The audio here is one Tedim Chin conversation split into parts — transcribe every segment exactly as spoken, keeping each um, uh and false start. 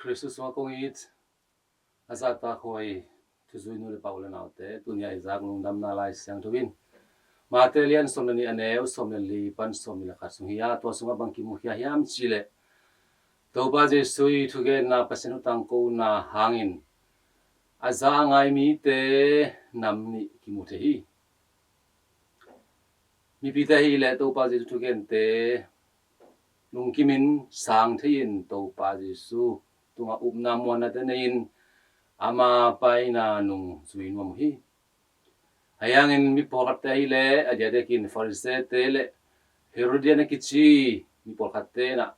Kristu sungah kong it a zahtakhuai thuzui nu le pa, u le naute, tuni a i zak lungdamna Lai Siangtho in Mate lian sawm le nih, a neu sawm le li pan sawm nih le khat sung hi a, tua sungah bang kimukhia hiam cih leh Topa Jesu i thugenna, Pasian thu tangkona hangin a za a ngai mite nam nih kimu thei hi. Mipite hi leh Topa Jesu thugente lungkimin sang thei-in Topa Jesu tungah upna muannate nei-in ama paina nung zui nuam uh hi. Ahi hangin mi pawlkhatte hi leh, a diakdiakin Farisee-te le Herodian a kici mi pawlkhatte in ah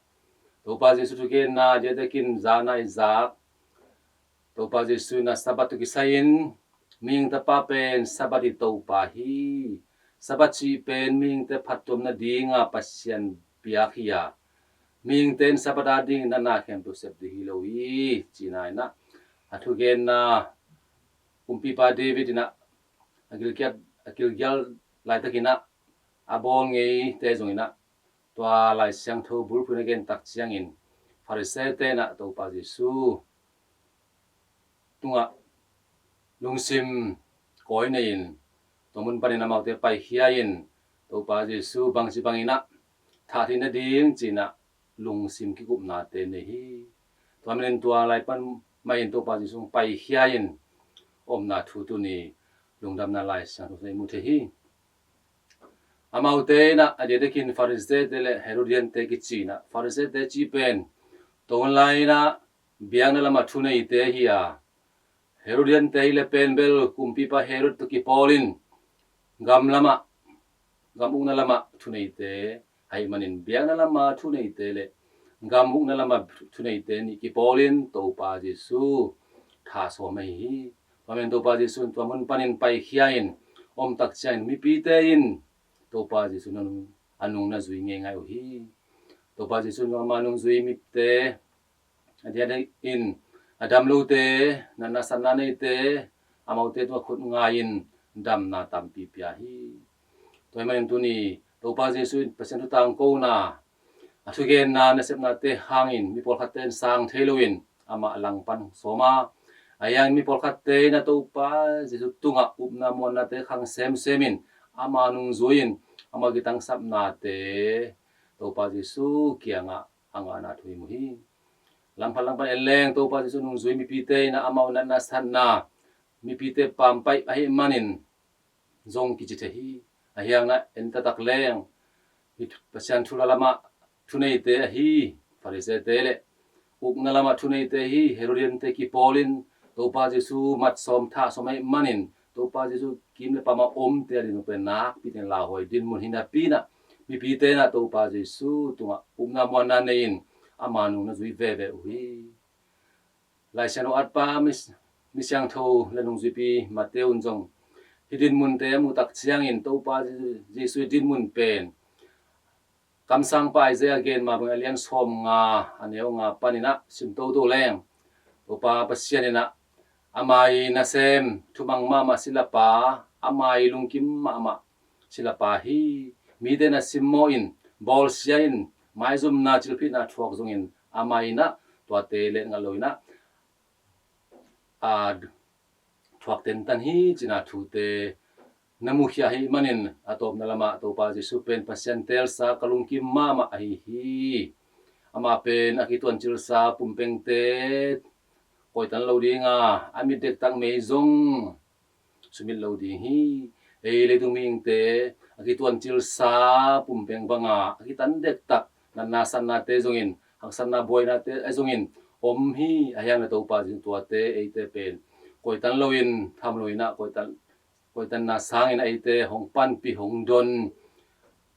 Topa Jesu thugenna a diakdiakin zana i zak, Topa Jesu in ah Sabbath tawh kisai-in mihing tapa pen Sabbath i Topa hi. Sabbath cih pen mihingte phattuam nadinga Pasian piak hi a, mihingte in Sabbath adingin a na khempeuh sep ding hi lo hi, cihna in ah a thugenna kumpipa David in ah a gilkial, a gilkial laitakin ah a bawl ngeite zongin ah tua Lai Siangtho bulphuh in a gen tak ciangin Farisee-te in ah Topa Jesu tungah lungsim kawi nei-in tua mun panin amaute paikhia-in Topa Jesu bangci bangin ah thah theih nading ci-in ah lungsim kikupnate nei hi. Tua manin tua lai pan mah in Topa Jesu paikhia-in omna thu tuni lungdamna Lai Siangtho i mu thei hi. Amaute in ah a diakdiakin Farisee-te le Herodian-te kici in ah, Farisee-te cih pen tua hun lai in ah biakna lamah thuneite hi a, Herodian-te hi leh pen bel kumpipa Herod tawh kipawlin gam lamah, gam ukna lamah thuneite ahih manin biakna lamah thuneite le gam ukna lamah thuneite nih kipawlin Topa Jesu thah sawm ahi hi. Tua manin Topa Jesu in tua mun panin paikhia-in om tak ciangin mipite in Topa Jesu na nung, a nung na zui ngeingai uh hi. Topa Jesu in ama nung zui mite a diakdiakin a dam lote, natna satna neite, amaute tungah khut ngai-in damna tampi pia hi. Tua ahih manin tuni Topa Jesu in Pasian thu tangkona, a thugenna, nasepnate hangin mi pawlkhatte in sang thei loin amah langpan sawm a, ahi hangin mi pawlkhatte in ah Topa Jesu tungah upna muannate khang semsem in ama nung zui-in ama kitangsapnate Topa Jesu kiangah a ngahna thu i mu hi. Langphat langpan en leng Topa Jesu nung zui mipite in ah amau natna satna mipite pampaih ahih manin zong kici thei hi. Ahi hangin ah en taktak leng hi Pasian thu lamah thuneite ahi Farisee-te le ukna lamah thuneite ahi Herodian-te kipawlin Topa Jesu mat sawm thah sawm ahih manin Topa Jesu kim le pamah omte a ding pen nakpi takin lauhuai dinmun hi napi in ah mipite in ah Topa Jesu tungah upna muanna nei-in ama nung na zui veve uh hi. Lai Siangtho atpa mi, mi siangtho le nungzuipi Matthai in zong hih dinmunte a muh tak ciangin Topa Jesu dinmun pen kamsangpa Isaiah gen mah bangin a lian sawmnga a neu nga panin ah sim toto leng Topa Pasian in ah ama i nasem thumang mahmah silapa, ama i lungkim mahmah silapa hi. Mite na simmawh in, bawlsia in, maizumna cilphihna thuak zongin ama in ah tuate let ngat lo in ah a thuak tentan hi cihna thute na mukhia ahih manin a tawpna lamah Topa Jesu pen Pasian teelsa ka lungkim mahmah ahi hi. Amah pen a kituancilsa pumpengte koihtan lo dinga, a mit dektak mei zong sumit lo ding hi. Ei leitung mihingte a kituancilsa pumpeng banga a kitan dektak natna sannate zongin, haksatna buainate a zongin om hi. Ahi hangin Topa Jesu tuate eite pen koihtan loin, tham loin ah koihtan, koihtanna sangin a eite hong panpih, hong don,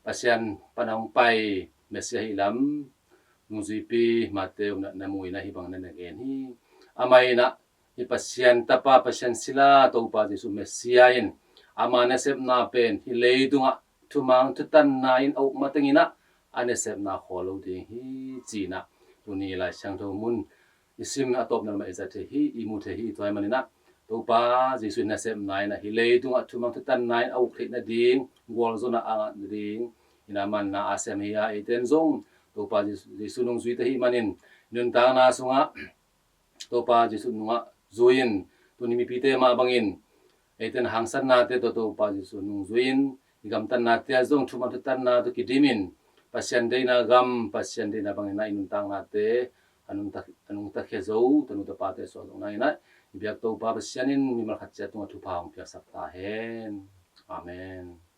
Pasian pan hong pai Messiah ahih lam nungzuipi Matthai in ah na mu in ah hih bang na na gen hi. Amah in ah hih Pasian tapa, Pasian sila Topa Jesu Messiah in ama nasepna pen hih leitungah thumang thutanna in a uk matengin ah a nasepna khawl lo ding hi ci-in ah tuni Lai Siangtho mun i sim a tawpna lamah i zat thei hi, i mu thei hi. Tua ahih manin ah Topa Jesu nasepna in ah hih leitungah thumang thutanna in a uk theih nading, gualzawhna a ngah nading in ah manna a sem hi a, eite in zong Topa Jesu, Jesu nungzuite ahih manin nuntakna sungah Topa Jesuh nungah zui-in, tuni mipite mah bangin eite na haksatnate tawh Topa Jesuh nung zui-in, i gamtatnate ah zong thuman thutanna tawh kidimin, Pasian deihna gam, Pasian deihna bangin ah i nuntaknate a nungta, a nungta khia zo tanu tapate suah zong nangin ah i biak Topa Pasian in mimal khat ciat tungah thupha hong piaksak ta hen. Amen.